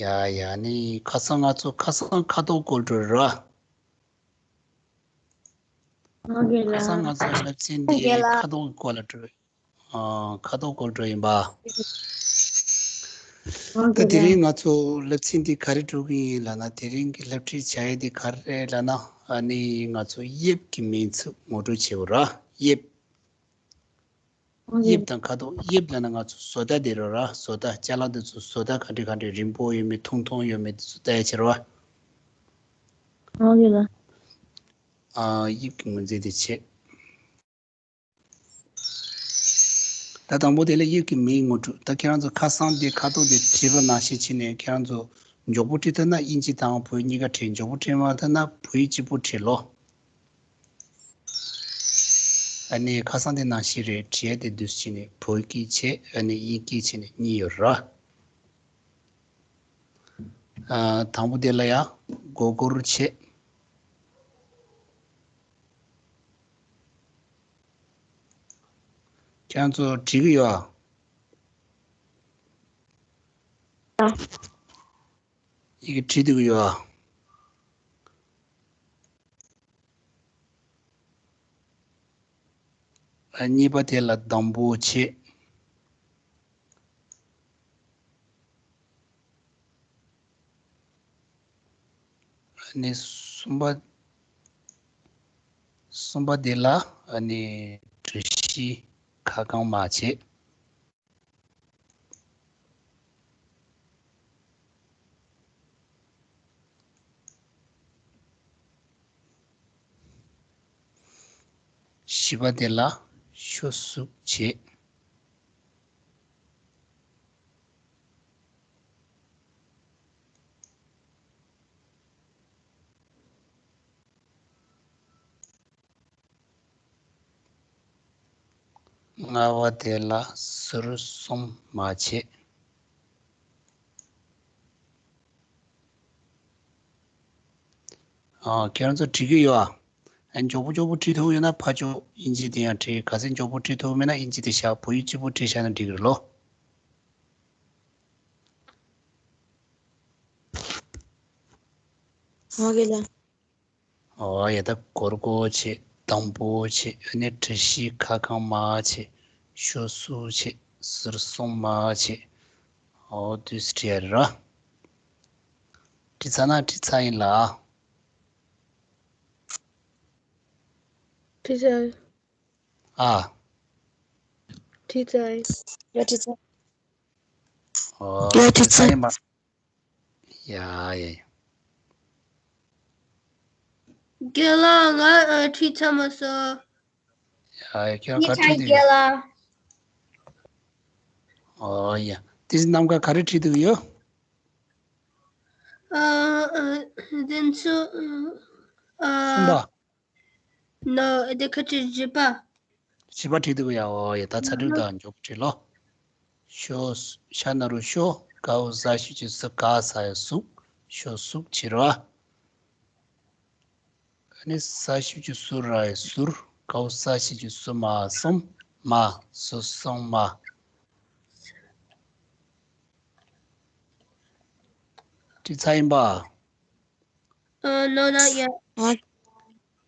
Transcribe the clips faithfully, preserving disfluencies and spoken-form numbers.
ཡ་ཡ་ནི་ཁ་སང་ང་ཚོ་ཁ་སང་ཁ་དོག་སྐོར་འགྲོ་ར། ཨོ་ཁེ་ལགས། ཁ་སང་ང་ཚོ་སློབ་ཚན་འདི་ཨོ་ཁེ་ལགས། ཁ་དོག་གི་སྐོར་ལ་འགྲོ། ཨ། ཁ་དོག་སྐོར་འགྲོ་ཡིན་པ། ཨོ་ད་ཁེ་དེ་ལགས། རིང་ང་ཚོ་སློབ་ཚན་འདི་ག་རེ་འགྲོ་གི་ཡིན་ལབ་ན། དེ་རིང་གི་སློབ་ཁྲིད་བྱ་ཡས་འདི་ག་རེ་རེད་ལབ་ན། ཨ་ནི་ང་ཚོ་དབྱིབས་ཀྱི་མིང་ཚིག་ངོ་སྤྲོད་བྱེད་དགོས་ར། དབྱིབས། ཨོ་ཁེ། དབྱིབས་དང་ཁ་དོག། དབྱིབས་ལབ་ན་ང་ཚོ་བཟོ་ལྟ་དེ་རེད་ར། བཟོ་ལྟ། ཅ་ལག་འདི་ཚོ་བཟོ་ལྟ་ག་འདྲ་ག་འདྲ། རིང་པོ་ཡོད་མེད། ཐུང་ཐུང་ཡོད་མེད། འདི་ཚོ་ལྟ་ཡ་བྱེད་ར། ཨོ་ཁེ་ལགས། ཨ། དབྱིབས་ཀྱི་ངོས་འཛིན་དེ་བྱེད། ད་དང་པོ་དེ་ལ་དབྱིབས་ཀྱི་མིང་ངོ་སྤྲོད། ད་ཁྱེད་རང་ཚོ་ཁ་སང་དེ་ཁ་དོག་དེ་བྲིས་པ་ནང་བཞིན་བྱས་ནས། ཁྱེད་རང་ཚོ་མགྱོགས་པོ་བྲིས་ཐུབ་ན་དབྱིན་ཇི་དང་བོད་ཡིག་གཉིས་ཀ་བྲིས། མགྱོགས་པོ་བྲིས་མ་ཐུབ་ན་བོད་ཡིག་གཅིག་པོ་བྲིས་ལོ། ཨ་ནི་ཁ་སང་དེ་ནང་བཞིན་རེད། བྲིས་ཡ་དེ་འདུག་སེ་བྱས་ནས་བོད་སྐད་བྱས། ཨ་ནི་དབྱིན་སྐད་བྱས་ནས་གཉིས་ཡོད་ར། ཨ། དང་པོ་དེ་ལ་ཡ་མགོ་སྐོར་བྱེད། ཁྱེད་རང་ཚོ་བྲིས་ཀྱི་ཡོད་ཨ། ཡི་གེ་བྲིས་བསྡད་ཀྱི་ཡོད་ཨ། ཨ། གཉིས་པ་དེ་ལ་སྡམ་པོ་བྱེད། ཨ་ནི་གསུམ་པ། གསུམ་པ་དེ་ལ་ཨ་ནི་བྲི་གཞི་ཁ་གང་མ་བྱེད། བཞི་པ་དེ་ལ་ཤོ་གཟུགས་བྱེད། ལྔ་པ་དེ་ལ་ཟུར་གསུམ་མ་བྱེད། ཨ། ཁྱེད་རང་ཚོ་བྲིས་ཀྱི་ཡོད་ཨ། ཨ། མགྱོགས་པོ་མགྱོགས་པོ་བྲིས་ཐུབ་ཡོད་ན་ཕར་ཕྱོགས་དབྱིན་ཇི་དེ་ཡང་བྲིས། གལ་སྲིད་མགྱོགས་པོ་བྲིས་ཐུབ་མེད་ན་དབྱིན་ཇི་དེ་བཞག་བོད་ཡིག་གཅིག་པོ་བྲིས་བཞག་ན་འགྲིག་གི་རེད་ལོ། ཨོ་ཁེ་ལགས། ཨོ་ཡ། ད་སྒོར་སྒོར་བྱེད། སྡམ་པོ་བྱེད། ཨ་ནི་བྲི་གཞི་ཁ་གང་མ་བྱེད། ཤོ་གཟུགས་བྱེད། ཟུར་གསུམ་མ་བྱེད། ཨོ་དུས་བྲིས་ཡ་རེད་ར། བྲིས་ཚར་ན་བྲིས་ཚར་ཡིན་ལ། བྲིས་ཚར། ཨ། བྲིས་ཚར། ཡ་བྲིས་ཚར། ཨོ་ཡ་བྲིས་ཚར་ཡིན་པ། ཡ་ཡ་ཡ། རྒན་ལགས། ང་ཨ་བྲིས་ཚར་མ་སོང་། ཡ་ཡ། ཁྱོད་ག་བྲིས་འདུག་ཡ། རྒན་ལགས། ཨོ་ཡ། དེ་རྣམས་ཀ་ག་རེ་བྲིས་འདུག་ཡོད། ཨ་ཨ་དེ་ཚོ་ཨ་གསུམ་པ། ནོ། དེ་ཁ་ཅིག་བཞི་པ། བཞི་པ་བྲིས་འདུག་ཡ། ཨོ་ཡ། ད་ཚར་དུས་ད་མགྱོགས་པོ་བྲིས་ལོ། ཤོ། ཤ་ན་རོ་ཤོ། ག་འོག་ས་ཞབས་ཀྱུ་སུ། ག་ས་ཡ་གཟུགས། ཤོ་གཟུགས་བྱེད་རོ། ཨ་ནི་ས་ཞབས་ཀྱུ་སུ་ར་ཡ་ཟུར། ག་འོག་ས་ཞབས་ཀྱུ་སུ་མ་གསུམ། མ། ཟུར་གསུམ་མ། བྲིས་ཚར་ཡིན་པ། ཨ། ནོ། ནོ། ཡ། ཨ།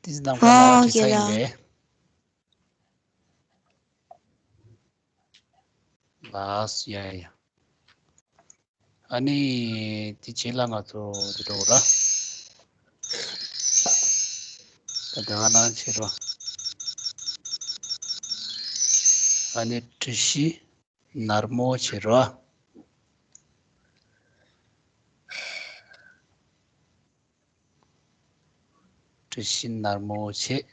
དེ་ནམ་མཁའ་ལ་ཨོ་བྲིས་ཚར་ཡིན་པས། ལགས་སོ། ཡ་ཡ། ཨ་ནི་དེ་རྗེས་ལ་ང་ཚོ་འདི་འགྲོ་ར། ད་ད་ག་ནང་བྱེད་རོ། ཨ་ནི་བྲི་གཞི་ནར་མོ་བྱེད་རོ། བྲི་གཞི་ནར་མོ་བྱེད།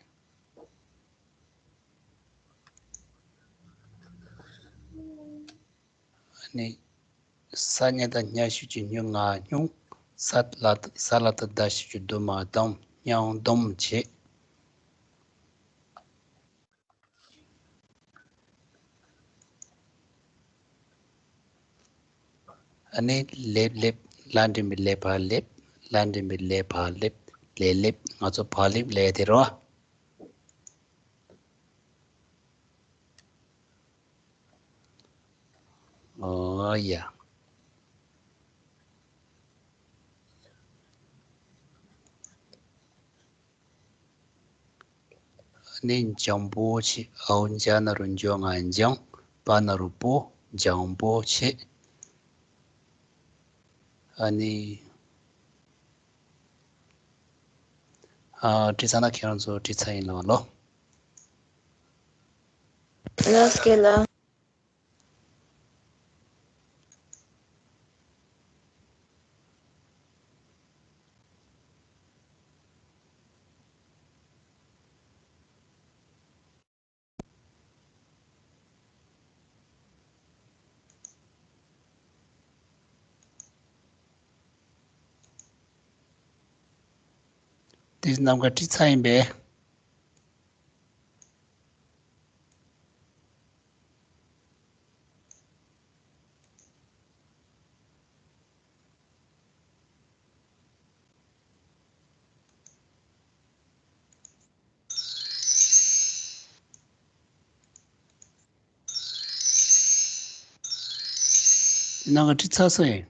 ཨ་ནི་ས་ཉ་བཏགས་སྙ་ཞབས་ཀྱུ་སྙུ། ང་སྙུང་། ས་ལ་ས་ལ་བཏགས་སྡ་ཞབས་ཀྱུ་སྡུ། མ་སྡོམ། སྙོམས་སྡོམ་བྱེད། ཨ་ནི་ལེབ་ལེབ། ལ་འགྲེང་བུ་ལེ་བ་ལེབ། ལ་འགྲེང་བུ་ལེ་བ་ལེབ། ལེ་ལེབ། ང་ཚོ་བ་ལེབ་ལབ་ཡ་དེ་རེད་བ། ཨོ་ཡ། ནི་འཇམ་པོ་ཆེ། འའོ་འཇ་ན་རོ་འཇོ་ང་འཇང་། པ་ན་རོ་པོ། འཇམ་པོ་ཆེ། ཨ་ནི། ཨ། བྲིས་ཚར་ན་ཁྱེད་རང་ཚོ་བྲིས་ཚར་ཡིན་ལབ་ལོ། ལགས་སོ་ལགས། དེ་ནམ་མཁའ་བྲིས་ཚར་ཡིན་པས། ནང་གི་བྲིས་ཚར་སོང་ཡིན།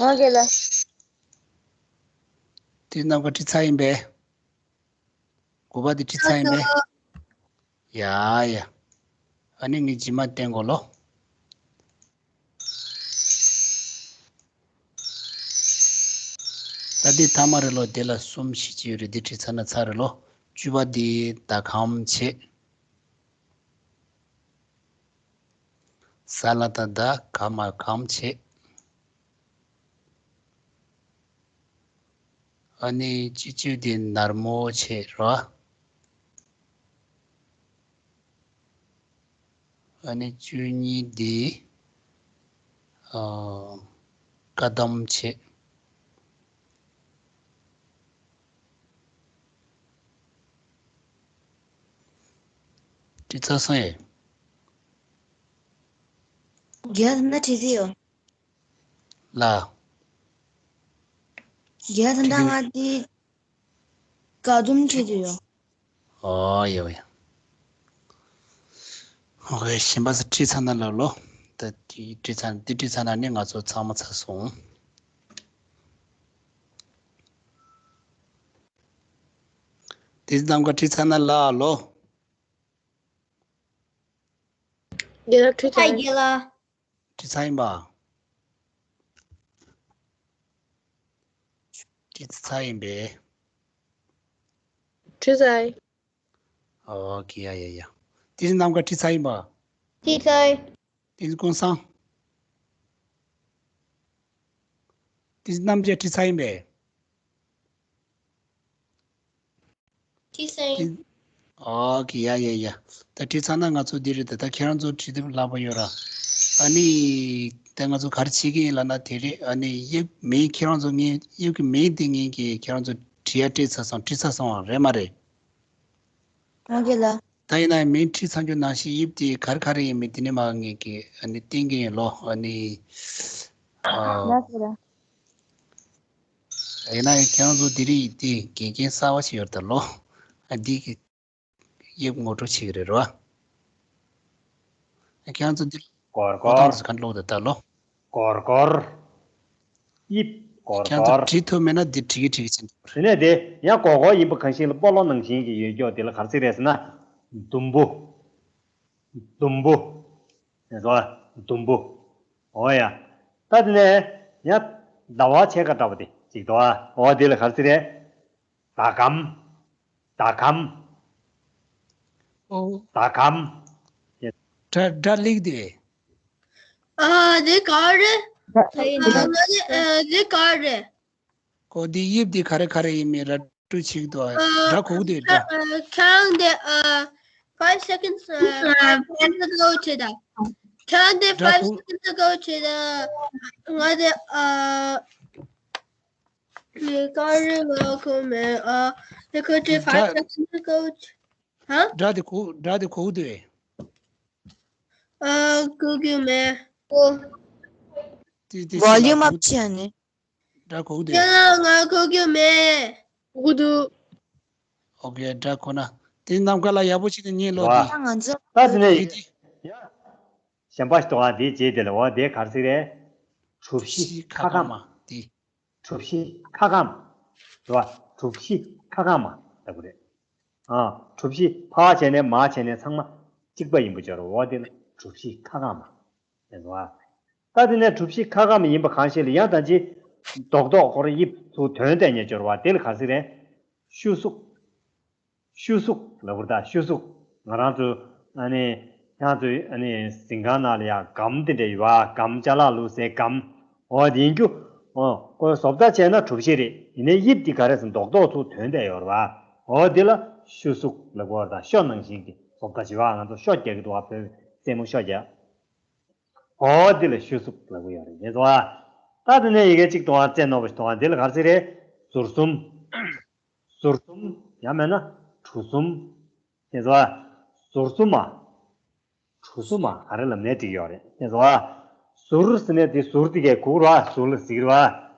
ཨོ་ཁེ་ལ། དེ་ནང་གི་བྲིས་ཚར་ཡིན་པས། དགུ་པ་དེ་བྲིས་ཚར་ཡིན་པས། ཡ་ཡ། ཨ་ནི་ངས་རྗེས་མ་བསྟན་དགོས་ལོ། ད་འདི་ཐ་མ་རེད་ལོ། དེ་ལ་གསུམ་བཞི་ཅིག་ཡོད་རེད། འདི་བྲིས་ཚར་ན་ཚར་རེད་ལོ། བཅུ་པ་འདི་ཟླ་གམ་བྱེད། ས་ལ་ད་ཟླ། ག་མ་གམ་བྱེད། ཨ་ནི་བཅུ་གཅིག་འདི་ནར་མོ་བྱེད་རོ། ཨ་ནི་བཅུ་གཉིས་འདི། ཨ། བཀའ་གདམས་བྱེད། བྲིས་ཚར་སོང་ཡེ། རྒྱ་ན་བྲིས་ཏེ་ཡོད། ལ། རྒྱ་ད་ལྟ་ང་དེ་བཀའ་གདམས་བྲིས་ཏེ་ཡོད། ཨོ་ཡོ་ཡོ། ཨོ་ཁེ། གཞན་པ་ཚོ་བྲིས་ཚར་ན་ལབ་ལོ། ད་དེ་བྲིས་ཚར། དེ་བྲིས་ཚར་ན་ནི་ང་ཚོ་ཚང་མ་ཚར་སོང་། དེ་ནམ་མཁའ་བྲིས་ཚར་ན་ལབ་ལོ། རྒན་ལགས་བྲིས་ཚར། ཧའི་རྒན་ལགས། བྲིས་ཚར་ཡིན་པ། བྲིས་ཚར་ཡིན་པས། བྲིས་ཚར། ཨོ་ཁེ། ཡ་ཡ་ཡ། དེ་ནམ་མཁའ་བྲིས་ཚར་ཡིན་པ། བྲིས་ཚར། དེ་ཀུན་བཟང་། དེ་རྣམ་རྒྱལ་བྲིས་ཚར་ཡིན་པས། བྲིས་ཚར་ཡིན། ཨོ་ཁེ། ཡ་ཡ་ཡ། ད་བྲིས་ཚར་ན་ང་ཚོ་འདི་རེད། ད་ད་ཁྱེད་རང་ཚོ་བྲིས་ཐུབ་ལབ་པ་ཡོད་ར། ཨ་ནི། ད་ང་ཚོ་ག་རེ་བྱེད་ཀྱི་ཡིན་ལབ་ན་དེ་རེད། ཨ་ནི་དབྱིབས་མིང་ཁྱེད་རང་ཚོ་ངས་དབྱིབས་ཀྱི་མིང་དེ་ངས་ཀྱི་ཁྱེད་རང་ཚོ་བྲིས་ཡ་སྤྲད་ཚར་སོང་། བྲིས་ཚར་སོང་བ་རེད་མ་རེད། ཨོ་ཁེ་ལགས། ད་ཡིན་ན་མིང་བྲིས་ཚར་རྒྱུ་ནང་བཞིན་དབྱིབས་དེ་ག་རེ་ག་རེ་ཡིན་མིན་དེ་ནི་མ་ངས་ཀྱི་ཨ་ནི་བསྟན་གྱི་ཡིན་ལོ། ཨ་ནི། ཨ། ལགས་སོ་ལགས། ཡིན་ན་ཡང་ཁྱེད་རང་ཚོ་དེ་རིང་དེ་དགེ་རྒན་གསར་བ་ཞིག་ཡོད་རེད་ད་ལོ། ཨ། འདི་གི་དབྱིབས་ངོ་སྤྲོད་བྱེད་ཀྱི་རེད་རོ། ཨ། ཁྱེད་རང་ཚོ་འདི་སྐོར་ཁོ་ཐང་སྐོར། དུ་ག་འགྲོ་གི་འདུག་ད་ལོ། སྐོར་སྐོར། དབྱིབས་སྐོར་ཁྱེད་ཚོ་སྐོར། བྲིས་ཐུབ་མེད་ན་འདི་བྲིས་ཀྱི་བྲིས་ཀྱི་ཕྱིན། དེ་ནས་དེ་ཡང་སྒོར་སྒོར་ཡིན་པ་གང་ཞིག་ལ་སྤོ་ལོ་ནང་བཞིན་གྱི་ཡོད་ཀྱོག་དེ་ལ་ག་རེ་ཟེར་རེད་ཟེར་ན། དུམ་བུ། དུམ་བུ། ཟེར་བ། དུམ་བུ། འོ་ཡ། ད་དེ་ནས་ཡང་ཟླ་བ་ཕྱེད་ཀ་འདྲ་བ་དེ་ཅིག་འདུག་ཨ། འོ་དེ་ལ་ག་རེ་ཟེར་རེད། ཟླ་གམ། ཟླ་གམ། ཨོ། ཟླ་གམ། སྒྲ་སྒྲ་ལེགས་དེ། ཨ། དེ་ག་རེད། ཨ། ང་ནི་ཨ། དེ་ག་རེད། ཨོ་དེ་དབྱིབས་དེ་ག་རེ་ག་རེ་ཡིན་མིན་ར་སྤྲོད་བྱེད་ཀྱི་འདུག་ཨ། ཨ། སྒྲ་གོ་གི་འདུག་སྒྲ། ཨ། ཁྱེད་རང་དེ་ཨ། five seconds ཨ། five seconds ago བྱེད་ད། ཁྱེད་རང་དེ་སྒྲ་five གོ seconds ago བྱེད་ད། ང་དེ་ཨ། ལས་ཀ་རེ་ལ་ཁོ་མེད་ཨ། ལས་ཁོ་ཚོས་ཕར་སྒྲ་ཚུར་ཚུར་ལས་ཀ་བྱེད། ཧ། སྒྲ་དེ་གོ་སྒྲ་དེ་གོ་འདུག་ཨེ། ཨ། གོ་གི་མེད། ཨོ། དེ་དེ་ཕྱི་ལ་volume གོ up བྱས་ནས། སྒྲ་གོ་འདུག་ཨེ། ཁྱེད་ལ་ང་གོ་གི་མེད། གོ་འདུག་ཨོ་ཁེ། སྒྲ་གོ་ན་དེ་ནམ་མཁའ་ལ་ཡག་པོ་བྱས་ནས་ཉན་ལོ། ད་དེ་ང་ཚོ་ད་དེ་ནས་དེ་དེ། ཡ། གཞན་པ་ཞིག་འདུག་ཨ། དེ་རྗེས་དེ་ལ་འོ་དེ་ག་རེ་ཟེར་རེད། གྲུ་བཞི་ཁ་ཁ་མ་དེ། གྲུ་བཞི་ཁ་ཁམ། རེད་བ། གྲུ་བཞི་ཁ་ཁམ་ལྟ་བུ་རེད། ཨ། གྲུ་བཞི་ཕར་བྱས་ནས་མར་བྱས་ནས་ཚང་མ་གཅིག་པ་ཡིན་པ་སྦྱོར་བ། འོ་དེ་ལ་གྲུ་བཞི་ཁ་གང་མ་ཡིན་པ། ད་དེ་ནས་གྲུ་བཞི་ཁ་གང་མ་ཡིན་པ་གང་ཞིག་ལ་ཡང་ད་ཅི་རྡོག་རྡོག་ཁོ་རང་དབྱིབས་ཚུར་དོན་བསྡད་ནས་སྦྱོར་བ། དེ་ལ་ག་ཟེར་རེད། ཤུ་གཟུགས། ཤུ་གཟུགས་ལབ་དགོས་རེད་ད། ཤུ་གཟུགས། ང་རང་ཚོ་ཨ་ནི་ཁྱེད་རང་ཚོའི་ཨ་ནི་གཟིམ་ཁང་ནང་ལ་ཡང་སྒམ་དེ་འདྲ་ཡོད་པ། སྒམ་ཅ་ལག་བླུགས་སའི་སྒམ། འོ་དེ་ཡིན་རྒྱུ། འོ་ཁོ་བཟོ་ལྟ་བྱས་ན་གྲུ་བཞི་རེད། ཡིན་ནའི་དབྱིབས་དེ་ག་རེ་ཟེར། རྡོག་རྡོག་ཚུར་དོན་བསྡད་ཡོད་རེད་པ། འོ་དེ་ལ་ཤུ་གཟུགས་ལབ་དགོས་རེད་ད། ཤོ་ནང་བཞིན་གྱི་བཟོ་ལྟ་བྱེད་པ། ང་ཚོ་ཤོ་རྒྱག་གི་འདུག་པ། བོད་རྩེད་མོ་ཤོ་རྒྱག་འོ་དེ་ལ་ཤུ་གཟུགས་ལབ་ཀྱི་ཡོད་རེད། རེད་བ། ད་དེ་ནས་ཡི་གེ་གཅིག་གཏོང་བ། རྩེ་རྣོ་པོ་ཞིག་གཏོང་བ། འདི་ལ་ག་རེ་ཟེར་རེད། ཟུར་གསུམ། ཟུར་གསུམ། ཡང་མིན་ན་གྲུ་གསུམ། དེ་ཚོ་ཟུར་གསུམ་མ། གྲུ་གསུམ་མ་ག་རེ་ལབ་ནའི་འགྲིག་ཡོད་རེད། དེ་ཚོ་ཟུར་ཟེར་ནས་དེ་ཟུར་དེ་གའི་གུག་ར་ཟུར་ལ་ཟེར་གི་རེད་བ།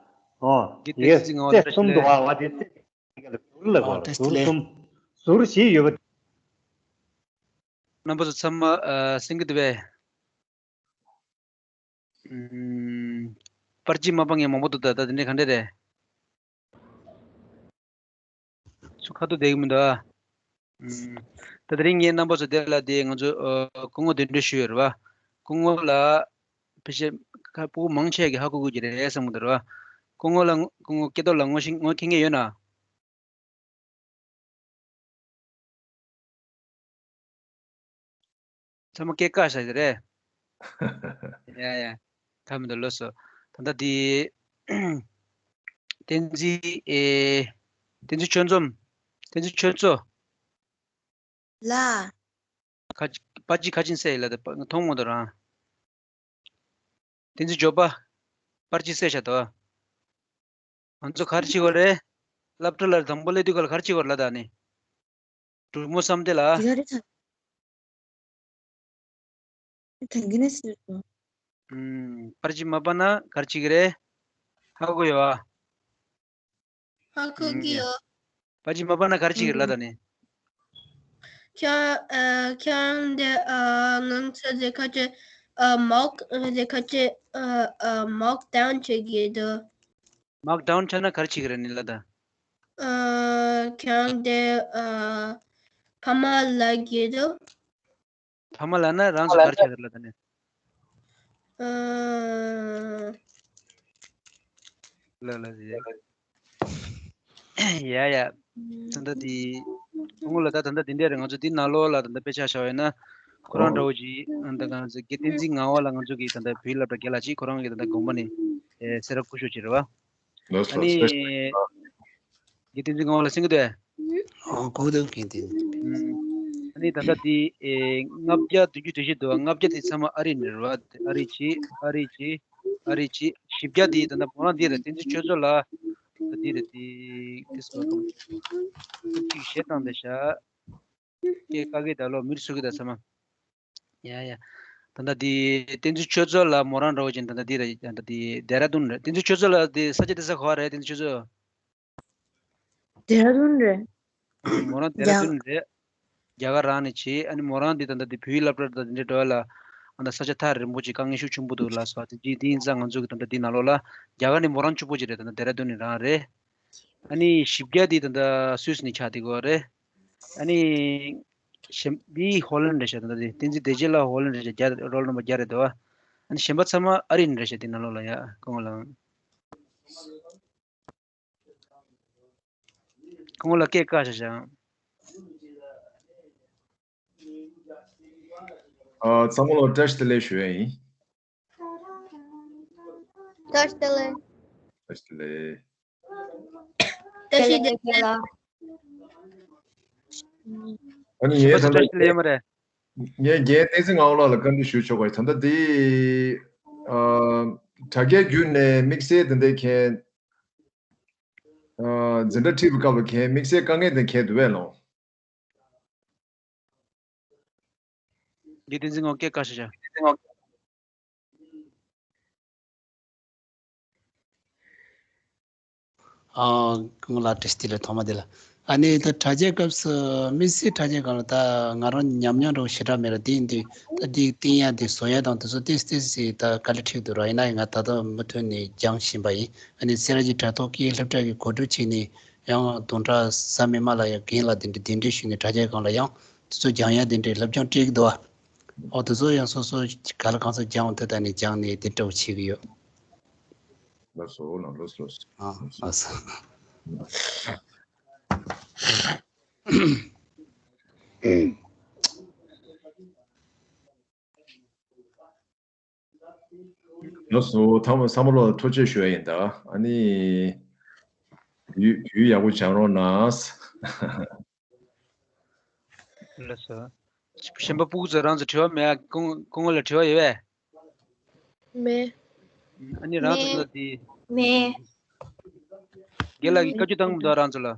ཨོ། དེ་གའི་རྩེ་གསུམ་འདུག་བ། བ་དེ་རྩེ་ག་ལ་ཟུར་ལ་གོ་ར། ཟུར་གསུམ། ཟུར་བཞི་ཡོད་པ། རྣམ་པ་ཚོ་ཚང་མ་ཨ་གསན་གྱི་འདུག་པས། ཨུམ། པར་ཅིག་མ་པ་ངས་མང་པོ་འདུག་ད་ད་དེ་འདྲས་ག་འདྲས་རེད། ཚུར་ཁ་ཐུག་བསྡད་ཀྱི་མི་འདུག་ཨ། ཨུམ། ད་དེ་རིང་ངས་རྣམ་པ་ཚོ་དེ་ལ་དེ་ང་ཚོ་ཨ་སྐུ་ངོ་གདན་འདྲེན་ཞུས་ཡོད་རེད་བ། སྐུ་ངོ་ལ་ཕལ་ཆེར་ཁ་སྤུ་གུ་མང་ཆེ་གི་ཧ་གོ་གི་རེད་བསམ་གི་འདུག་རེད་བ། སྐུ་ངོ་ལ་སྐུ་ངོ་སྐལ་རྡོར་ལགས་ངོ་ཤེས་ངོ་མཁྱེན་མཁན་ཡོད་ན། ཚང་མ་སྐད་བཀག་བཞག་ཡོད་རེད། ཡ་ཡ། ཐབས་མི་འདུག་ལོས་སོ། ད་ལྟ་དེ། བསྟན་འཛིན་ཨེ། བསྟན་འཛིན་ཆོས་འཛོམས། བསྟན་འཛིན་ཆོས་མཚོ། ལ། ཁ་ཅིག་པར་ཅིག་ཁ་ཅིག་བསད་ཡིན་ལ་དེ་མཐོང་མ་འདུག་རང་། བསྟན་འཛིན་འབྱོར་པ། པར་ཅིག་བསད་བཞག་འདུག་ང་ཚོ་ག་རེ་བྱེད་དགོས་རེད། སློབ་གྲྭ་ལ་དང་པོ་སླེབས་དུས་སྐབས་ལ་ག་རེ་བྱེད་དགོས་རེད་ལབ་ད་ནི། འབྲུག་མོ་བསམ་གཏན་ལ། དེ་ག་རེ་ད། དེང་གི་ནས་ཟེར་སོང་། ཨུམ། པར་ཅིག་མ་པ་ན་ག་རེ་བྱེད་ཀྱི་རེད། ཧ་གོ་ཡོད་ཨ། ཧ་གོ་གི་ཡོད། པར་ཅིག་མ་པ་ན་ག་རེ་བྱེད་ཀྱི་རེད་ལབ་ད་ནི། ཁྱོད་ཨ་ཁྱོད་འདི་ཨ་ང་ཚོ་འདི་ཁ་ཅིག་ཨ་མོག་འདི་ཁ་ཅིག་ཨ་ཨ་མོག་ཌའུན་བྱེད་ཀྱི་འདུག་མོག་ཌའུན་བྱས་ན་ག་རེ་བྱེད་ཀྱི་རེད་ནི་ལབ་ད། ཨ་ཁྱོད་འདི་ཨ་ཕ་མ་ལབ་ཀྱི་འདུག་ཕ་མ་ལབ་ན་རང་ཚོ་ག་རེ་བྱེད་ཀྱི་རེད་ལབ་ད་ནི། ཨ། ལ་ལ་ཡ་ཡ། ད་ལྟ་དེ་སྐུ་ངོ་ལ་ད་ད་ལྟ་དེ་འདྲ་རེད། ང་ཚོ་དེ་ནང་ལོགས་ལ་ད་ལྟ་དཔེ་ཆ་བཞག་ཡོད་ན་ཁོ་རང་འདྲ་བོ་ཅིག་ཨ་ད་ང་ཚོ་དགེ་བསྟན་འཛིན་ངག་དབང་ལགས། ང་ཚོ་གི་ད་ལྟ་བོད་ཡིག་སློབ་གྲྭ་དགེ་ལགས་ཅིག་ཁོ་རང་གི་ད་ལྟ་དགོངས་པ་ནི་ཨེ་སེ་ར་སྐུ་ཞབས་ཅིག་རེད་བ། ལགས་སོ། ཨ་ནི་ལགས་སོ། དགེ་བསྟན་འཛིན་ངག་དབང་ལགས་གསན་གྱི་འདུག་ཨེ། ཨོ་གོ་འདུག་གི་འདི། ཨ་ནི་ད་ལྟ་འདི་ཨེ་ལྔ་བརྒྱ་བདུན་ཅུ་དོན་བཞི་འདུག་ལྔ་བརྒྱ་དེ་ཚང་མ་ཨ་རི་ནས་རེད་བ། ཨ་རི་གཅིག་ཨ་རི་གཅིག་ཨ་རི་གཅིག་བཞི་བརྒྱ་དེ་ད་ལྟ་མོ་རང་འདི་རེད། བསྟན་འཛིན་ཆོས་མཚོ་ལགས་ད་འདི་རེད། དེ་དེ་སོ་གཅིག་གཞས་བཏང་བསྡད་ཤག་སྐད་བཀག་གི་ད་ལོ་མིར་སུ་གི་ད་ཚང་མ། ཡ་ཡ། ད་ལྟ་འདི་བསྟན་འཛིན་ཆོས་མཚོ་ལགས་མོ་རང་འདྲ་བོ་ཅིག་ད་ལྟ་འདི་རེད། ད་ལྟ་འདི་ལྡེ་ར་ལྡུན་རེད། བསྟན་འཛིན་ཆོས་མཚོ་ལགས་འདི་ས་ཆ་དེ་ས་ག་པར་རེད། བསྟན་འཛིན་ཆོས་མཚོ། ལྡེ་ར་ལྡུན་རེད། མོ་རང་ལྡེ་ར་ལྡུན་རེད། རྒྱ་གར་རང་ནས་བྱས། ཨ་ནི་མོ་རང་འདི་ད་ལྟ་འདི་བོད་ཡིག་སློབ་གྲྭ་དང་འདི་འདྲ་འགྲོ་ཡ་ལ་ཨ་ད་ས་ཆ་ཐག་རིང་པོ་ཅིག་དཀའ་ངལ་ཤུགས་ཆེན་པོ་འདུག་ལབ་སོང་། དེ་རྗེས་དེ་ཡིན་ཙང་ང་ཚོ་གི་ད་ལྟ་འདི་ནང་ལོགས་ལ་རྒྱ་གར་ནས་མོ་རང་གཅིག་པོ་ཅིག་རེད། ད་ལྟ་ལྡེ་ར་ལྡུན་ནས་རང་རེད། ཨ་ནི་བཞི་བརྒྱ་འདི་ད་ལྟ་སུད་སི་ནས་ཆགས་བསྡད་ཀྱི་ཡོད་རེད། ཨ་ནི་གཞན་འདི་ཧོ་ལན་རེད་ཤག་ད་ལྟ་འདི་བསྟན་འཛིན་བདེ་ཆེན་ལགས་ཧོ་ལན་རེད་ཤག་རྒྱ་རོལ་ནམ་པ་རྒྱ་རེད་འདུག་ཨ་ནི་གཞན་པ་ཚང་མ་ཨ་རི་ནས་རེད་ཤག་འདི་ནང་ལོགས་ལ་ཡ་སྐུ་ངོ་ལགས། སྐུ་ངོ་ལགས་སྐད་བཀག་བཞག་བཞག་ཨ། ཚང་མ་ལ་བཀྲ་ཤིས་བདེ་ལེགས་ཞུ་ཡ་ཡིན། བཀྲ་ཤིས་བདེ་ལེགས། བཀྲ་ཤིས་བདེ་ལེགས། བཀྲ་ཤིས་བདེ་ལེགས། ཨ་ནི་ངས་ད་ལྟ་བཀྲ་ཤིས་བདེ་ལེགས་མ་རེད། ངས་རྒན་བསྟན་འཛིན་ངག་དབང་ལགས་ལ་བཀའ་འདྲི་ཞུ་ཆོག་ག་ཡིན། ད་ལྟ་འདི་ཨ་དྲ་རྒྱའི་བརྒྱུད་ནས་དམིགས་བསལ་དེ་འདྲའི་མཁན། ཨ་འཛིན་གྲྭ་ཁྲིད་པའི་སྐབས་ལ་མཁན་དམིགས་བསལ་དཀའ་ངལ་དེ་མཁན་འདུག་པས་ལོ། འདི་བསྟན་འཛིན་ངག་སྐད་བཀག་ཤག་ཤག་ཨ། སྐུ་ངོ་ལགས་བཀྲ་ཤིས་བདེ་ལེགས། ཐོག་མ་དེ་ལ། ཨ་ནི་ད་དྲ་རྒྱའི་སྐབས་སུ་དམིགས་བསལ་དྲ་རྒྱའི་སྒང་ལ་ད་ང་རང་ཉམས་མྱོང་འདྲ་བོ་ཞེ་དྲག་མེད་ར། དེ་ཡིན་དུས་ད་འདི་བསྟན་ཡ་དེ་བཟོ་ཡ་དང་དེ་ཚོ་ཏོག་ཙམ་ཏོག་ཙམ་ད་དཀའ་ལས་འཕྲད་འདུག་ར། ཡིན་ན་ཡང་ང་ད་ལྟ་མུ་མཐུད་ནས་སྦྱང་བཞིན་པ་ཡིན། ཨ་ནི་སེ་ར་བྱེས་དྲ་ཐོག་སྐད་ཡིག་སློབ་གྲྭ་གི་གོ་སྒྲིག་བྱས་ནས་ ཡང་དུང་སྒྲ་ཟ་མི་མ་ལ་ཡང་རྒན་ལ་དེ་འདྲ་གདན་འདྲེན་ཞུས་ནས་དྲ་རྒྱའི་སྒང་ལ་ཡང་དེ་ཚོ་སྦྱང་ཡ་དེ་འདྲའི་སློབ་སྦྱོང་སྤྲད་ཀྱི་འདུག་ཨ། འོ་དེ་ཚོ་ཡང་སོ་སོ་ག་ལ་གང་ཚོ་སྦྱང་འོང་དེ་ད་ནས་སྦྱང་ནས་དེ་འདྲ་བོ་བྱེད་ཀྱི་ཡོད། ལགས་སོ། ལགས་ལགས་སོ། ཨ་ལགས་སོ། ལགས་སོ། ཐ་མ་བསམ་བློ་ཐུགས་རྗེ་ཆེ་ཞུ་ཡ་ཡིན་ད། ཨ་ནི། ཡུ་ཡུ་ཡག་པོ་སྦྱང་རོགས་གནང་། ལགས་སོ། གཞན་པ་སྤུ་གུ་ཚོ་རང་ཚོ་དྲི་བ་མེད་ཨ། སྐུ་སྐུ་ངོ་ལ་དྲི་བ་ཡོད་པས། མེད། ཨ་ནི་རང་ཚོ་མེད། ཚོ་དེ། མེད། རྒན་ལགས་ཀྱིས་བཀའ་བཀྱོན་བཏང་མི་འདུག་རང་ཚོ་ལ།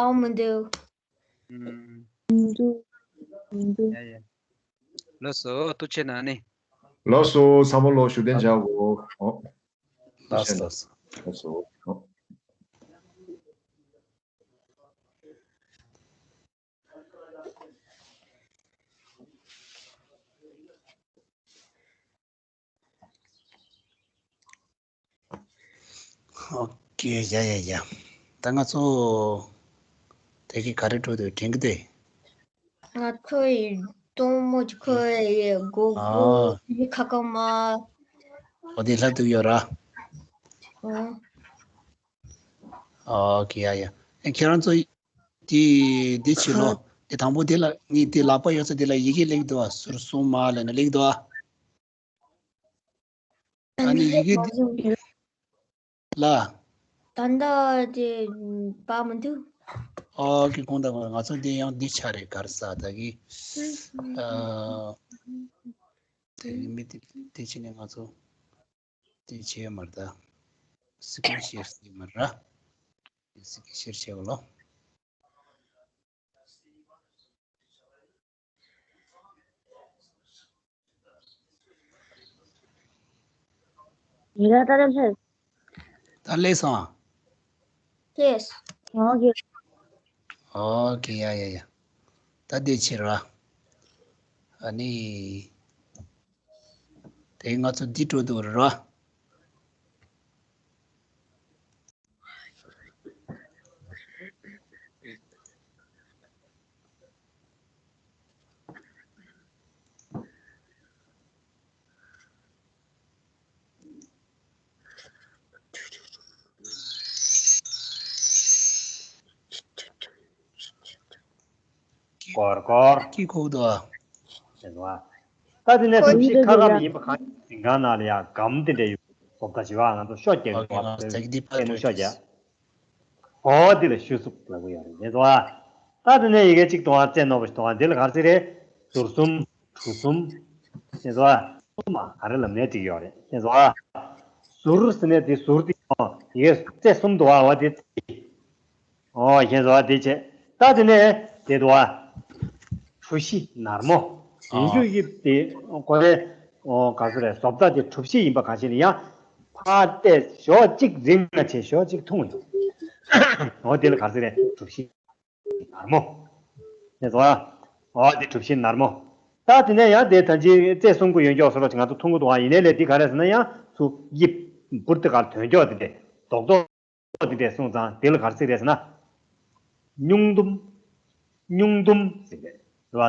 ཨང་མི་འདུག་ཨུམ། མི་འདུག་མི་འདུག་ཡ་ཡ། ལགས་སོ། ཐུགས་རྗེ་གནང་ནི། ལགས་སོ། བསམ་བློ་ཞུ་གཏན་བྱ་དགོས། ཨོ། ལགས་སོ། ལགས་སོ། ཨོ། ཨོ་ཀེ། ཡ་ཡ་ཡ། ད་ང་ཚོ་དེ་གི་ག་རེ་འགྲོ་འདོད་དྲན་གི་འདུག་ང་ཁོའི་གཏུམ་མོ་གི་ཁོའི་གོ་གོ་ཨ། ཁ་ཁ་མ། ཨོ་དེ་ལྷ་འདུག་ཡོད་ར། ཨོ། ཨོ་ཀེ། ཡ་ཡ། ཨེ་ཁྱེད་རང་ཚོ་དེ་དེ་བྱེད་ལོ། དེ་དང་པོ་དེ་ལ་ངས་དེ་ལག་པ་ཡོད་ས་དེ་ལ་ཡི་གེ་སླེབས་འདུག་ཨ། ཟུར་གསུམ་མ་ལབ་ནས་སླེབས་འདུག་ཨ། ཨ་ནི་ཡི་གེ་འདི་ལ། ད་ལྟ་དེ་པ་མི་འདུག་ཨོ་ཀེ། ཁོང་དང་ང་ཚོ་འདི་ཡང་འདི་ཆ་རེད་གར་ས་ད་གི། ཨ། དེ་མི་དེ་དེ་ཕྱི་ནས་ང་ཚོ་དེ་བྱས་མར་ད། སི་ཀིན་ཤེར་སི་མར་ར། སི་ཀིན་ཤེར་བྱས་བ་ལོ། ཡིན་ད་ལྟ་ལས། ད་ལས་སོང་། ལས། ཨོ་ཀེ། ཨོ་ཀེ། ཡ་ཡ་ཡ། ད་དེ་ཕྱིར་ར། ཨ་ནི། དེ་ང་ཚོ་འདི་འགྲོ་འདུག་ར། སྐོར་སྐོར། ཀི་ཁོག་ཏུ་ཨ། ཟེར་བ། ད་དེ་ནས་གྲུ་བཞི་ཁ་སྐམ་ཡིན་པ་གང་ཞིག་འཛིན་ཁང་ནང་ལ་ཡང་སྒམ་དེ་འདྲ་ཡོད། སོབ་ད་བྱི་བ་ང་ཚོ་ཤོ་རྒྱག་གི་བ། ཟ་གི་དེ་ཕར་ཕན་ནུ་ཤོ་རྒྱག་ཨོ་དེ་ལ་ཤུ་གཟུགས་ལབ་གི་ཡོད་རེད་ཟེར་བ། ད་དེ་ནས་ཡི་གེ་གཅིག་གཏོང་བ་རྩེ་རྣོ་བ་ཞིག་གཏོང་བ་འདི་ལ་ག་རེ་ཟེར་རེད། ཟུར་གསུམ་གྲུ་གསུམ་ཟེར་བ། གསུམ་མ་ག་རེ་ལབ་ནས་བྲིས་ཡོད་རེད་ཟེར་བ། ཟུར་ཟེར་ནས་དེ་ཟུར་དེ་ཡི་གེ་རྩེ་གསུམ་འདུག་བ། འོ་དེ་རྩེ། ཨོ་ཞེས་སོགས་དེ་བྱས། ད་དེ་ནས་དེ་དུ་བ། གྲུ་བཞི་ནར་མོ། ཡིན་རྒྱུ་ཡིབ་དེ་ཁོ་རེ། ཨོ་ག་ཚོད་རེད། བཟོ་ལྟ་དེ་གྲུ་བཞི་ཡིན་པ་གང་ཞིག་ལ་ཡང་། ཕར་བལྟས་ཞོག་གཅིག་རིང་ང་བྱས་ཞོག་གཅིག་ཐུང་ཡོང་། ཨོ་དེ་ལ་ག་ཚོད་རེད། གྲུ་བཞི་ནར་མོ། ཞེས་སོགས། ཨོ་དེ་གྲུ་བཞི་ནར་མོ། ད་དེ་ནས་ཡང་དེ་ད་ཅི་རྩེ་གསུམ་གུ་ཡོད་མགྱོགས་སོ་རོག་ང་ཚོ་ཐུང་གུ་དུ་བ་ཡིན་ནའི་ལས་དེ་ག་རེད་ཟེར་ན་ཡང་ཚུ་ཡིབ་འབུར་དེ་གར་དོན་མགྱོགས་དེ་དེ་རྡོག་རྡོག་འདི་འདྲས་གསུངས་ཙང་དེ་ལ་ག་རེ་ཟེར་རེད་ཟེར་ན། སྙུང་དུམ། སྙུང་དུམ་ཟེར་རེད། རེད་བ།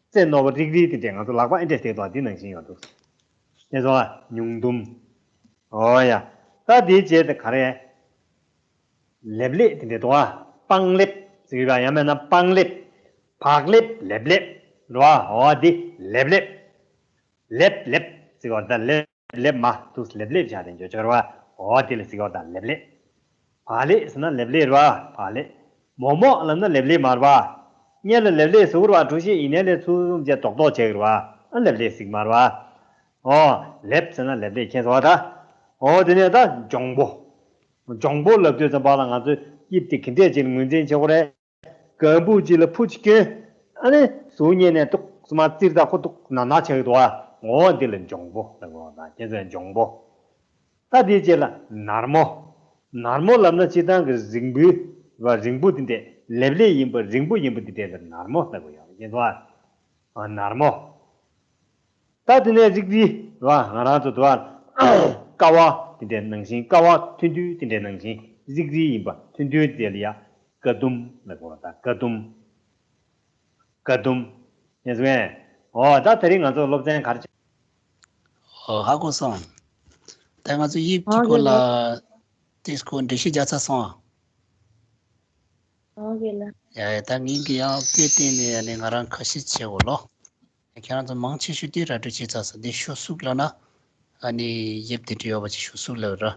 རྩེ་རྣོ་བ་རིག་རིག་དེ་འདྲས་ང་ཚོ་ལག་པ་ཨེ་འདྲས་བསྡད་དོ་འདི་ནང་བཞིན་ཡོད་འདུག་དེ་ཚོ་སྙུང་དུམ། ཨོ་ཡ། ད་དེའི་རྗེས་དེ་ག་རེ། ལེབ་ལེབ་དེ་འདྲས་འདུག་ཨ། སྤང་ལེབ་ཟེར་གྱི་ར་ཡང་མིན་ན་སྤང་ལེབ། བག་ལེབ་ལེབ་ལེབ། རེད་བ། ཨོ་འདི་ལེབ་ལེབ། ལེབ་ལེབ་ཟེར་བ་དང་ལེབ་ལེབ་མ་དུ་ལེབ་ལེབ་བྱ་དེ་འཇོ་འཇོ་ར་བ། འོ་དེ་ལ་ཟེར་བ་དང་ལེབ་ལེབ། བག་ལེབ་ཟེར་ན་ལེབ་ལེབ་ར་བ། བག་ལེབ། མོག་མོག་ལབ་ན་ལེབ་ལེབ་མ་ར་བ། སྔོན་ལ་ལེབ་ལེབ་ཟེར་བ་གྲུ་བཞི་ཡིན་ནའི་ལས་ཚུར་བྱས་རྡོག་རྡོག་བྱས་ར་བ། ཨ་ལེབ་ལེབ་ཟེར་མ་ར་བ། འོ་ལེབ་ཟེར་ན་ལེབ་ལེབ་མཁྱེན་སོང་བ་ད། འོ་དེ་ནས་ད་འཇོང་པོ། འཇོང་པོ་ལབ་དུས་ཙམ་པ་ལ་ང་ཚོས་དབྱིབས་དེ་ག་འདྲས་ཅིག་ངོས་འཛིན་བྱེད་དགོས་རེད། གང་བུ་གཅིག་ལ་ཕུ་གཅིག་གྱོན། ཨ་ནི་གཟུགས་བརྙན་ནས་ཏོག་ཙམ་བཙིར་ད་ཁོ་ཏོག་ཙམ་ནག་ཆགས་ཀྱི་འདུག་ཨ། འོ་འདི་ལ་འཇོང་པོ་ལབ་དགོས་པ་དང་ཁྱེད་ཚོས་འཇོང་པོ། ད་དེའི་རྗེས་ལ་ནར་མོ། ནར་མོ་ལབ་ན་སྤྱིར་བཏང་གི་རིང་པོའི་བ་རིང་པོ་འདི་འདྲས་ལེབ་ལེབ་ཡིན་པ་རིང་པོ་ཡིན་པ་འདི་འདྲས་ལ་ནར་མོ་ལབ་དགོས་ཡོད་རེད་ཁྱེད་ཚོ་ཨ། ཨ་ནར་མོ། ད་དེ་ནས་རིག་རིག་ར་ང་རང་ཚོ་དུ་བ་ཀ་བ་དེ་འདྲས་ནང་བཞིན་ཀ་བ་ཐུང་ཐུང་དེ་འདྲས་ནང་བཞིན་ གཟིགས་རིས་ཡིན་པ་ཐུན་ཐུན་དེ་ལ་ཡ་ཀ་དུམ་ལབ་དགོས་པ་དང་། ཀ་དུམ། ཀ་དུམ། ཡིན་སོང་ངས། འོ་ད་དེ་རིང་ང་ཚོ་སློབ་ཚན་ག་རེ་བྱས། ཨོ་ཧ་གོ་སོང་། ད་ང་ཚོ་དབྱིབས་ཀྱི་སྐོར་ལ་དེ་སྐོར་འགྲེལ་བཤད་རྒྱག་ཚར་སོང་ཨ། ཨོ་ཁེ་ལགས། ཡ་ཡ། ད་ངེད་ཀྱིས་ཡང་དཔེ་བསྟན་ནས་ཨ་ནི་ང་རང་ཁ་ཤས་བྱེད་འོ་ལོ། ཁྱེད་རང་ཚོ་མང་ཆེ་ཤོས་དེ་ར་སྤྲོད་བྱས་ཚར་སོང་། དེ་ཤོག་གཟུགས་ལབ་ན་ཨ་ནི་དབྱིབས་དེ་འདྲ་ཡོད་པ་ཅིག་ཤོག་གཟུགས་ལབ་ར།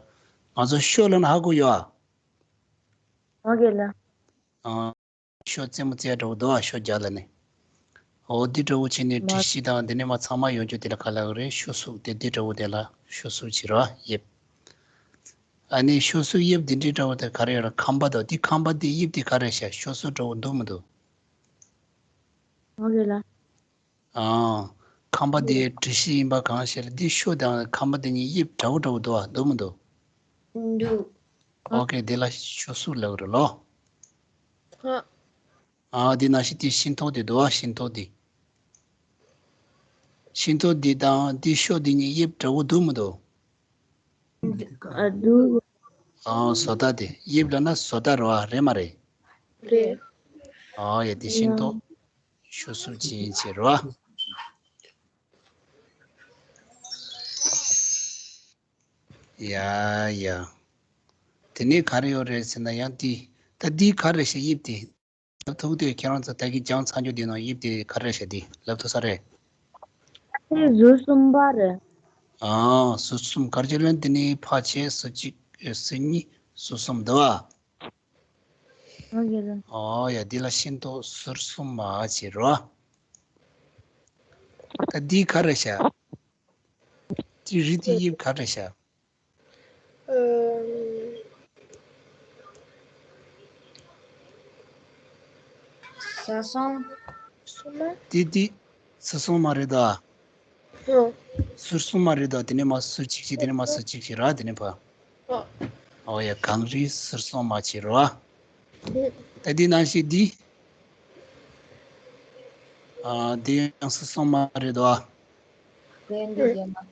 ང་ཚོ་ཤོག་ལབ་ན་ཧ་གོ་ཡོད་ཨ། ཨོ་ཁེ་ལགས། ཨ། ཤོག་རྩེ་མོ་རྩེ་ཡ་འདྲ་བོ་འདུག་ཨ། ཤོག་རྒྱག་ལ་ནི། འོ་འདི་འདྲ་བོ་བྱས་ནས་མ་དྲི་གཞི་དང་འདི་ནས་མ་ཚང་མ་ཡོང་རྒྱུ་དེ་ལ་ག་ལབ་རེད། ཤོག་གཟུགས་དེ་འདི་འདྲ་བོ་དེ་ལ་ཤོག་གཟུགས་བྱེད་རོགས་དབྱིབས། ཨ་ནི་ཤོག་གཟུགས་དབྱིབས་འདི་འདྲའི་འདྲ་བོ་དེ་ག་རེ་ཡོད་ར། ཁང་པ་དང་འདི་ཁང་པ་འདི་དབྱིབས་དེ་ག་རེ་ཤག་ཤོག་གཟུགས་འདྲ་བོ་འདུག་མི་འདུག་ཨོ་ཁེ་ལགས། ཨང་། ཁང་པ་དེ་དྲི་གཞི་ཡིན་པ་གང་ཤེས་ལ། འདི་ཤོག་དང་ཁང་པ་དེ་གཉིས་དབྱིབས་འདྲ་བོ་འདྲ་བོ་འདུག་ཨ། འདུག་མི་འདུག་འདུག་ཨོ་ཁེ། དེ་ལ་ཤོག་གཟུགས་ལབ་རེད་ལོ། ཧ། ཨ། དེ་ནང་བཞིན་དེ་ཤིང་ཏོག་དེ་འདུག་ཨ། ཤིང་ཏོག་དེ། ཤིང་ཏོག་དེ་དང་དེ་ཤོག་དེ་གཉིས་དབྱིབས་འདྲ་བོ་འདུག་མི་འདུག་ཨ། འདུག་ཨ། བཟོ་ལྟ་དེ་དབྱིབས་ལབ་ན་བཟོ་ལྟ་རེད་བ། རེད་མ་རེད། རེད། ཨ་ཡ། དེ་ཤིང་ཏོག་ཤོག་གཟུགས་ཅན་བྱེད་རོགས། ཡ་ཡ། དེ་ནས་ག་རེ་ཡོད་རེད་ཟེར་ན་ཡང་དེ། ད་འདི་ག་རེ་ཤག་དབྱིབས་དེ། ལབ་ཐུབ་དེ་ཁྱེད་རང་ཚོ་ད་གིན་སྦྱངས་ཚར་རྒྱུ་དེ་ནང་དབྱིབས་དེ་ག་རེ་ཤག་དེ་ལབ་ཐུབ་ས་རེད། དེ་ཟུར་གསུམ་པ་རེད། ཨ། ཟུར་གསུམ་ག་རེ་ལབ་ན་དེ་ནི་ཕལ་ཆེར་ཟུར་གཅིག་ཟུར་གཉིས་ཟུར་གསུམ་འདུག་ཨ། ཨོ་ཡ། ཨོ་ཡ། འདི་ལ་ཤིང་ཏོག་ཟུར་གསུམ་མ་བྱེད་རོགས། ད་འདི་ག་རེ་ཤག་དེ་རིགས་དེ་དབྱིབས་ག་རེ་ཤག་ཨམ། ཟུར་གསུམ་མ། དེ་དེ་ཟུར་གསུམ་མ་རེད་ད། ཨོ། ཟུར་གསུམ་མ་རེད་ད། དེ་ནས་མ་ཟུར་གཅིག་བྱས། དེ་ནས་མ་ཟུར་གཅིག་བྱས་ར། དེ་ནས་ཕ། ཨོ། ཨོ་ཡ། གངས་རི་ཟུར་གསུམ་མ་བྱེད་རོགས། ཨོ། ད་འདི་ནང་བཞིན་འདི། ཨ། འདི་ཡང་ཟུར་གསུམ་མ་རེད་དོ།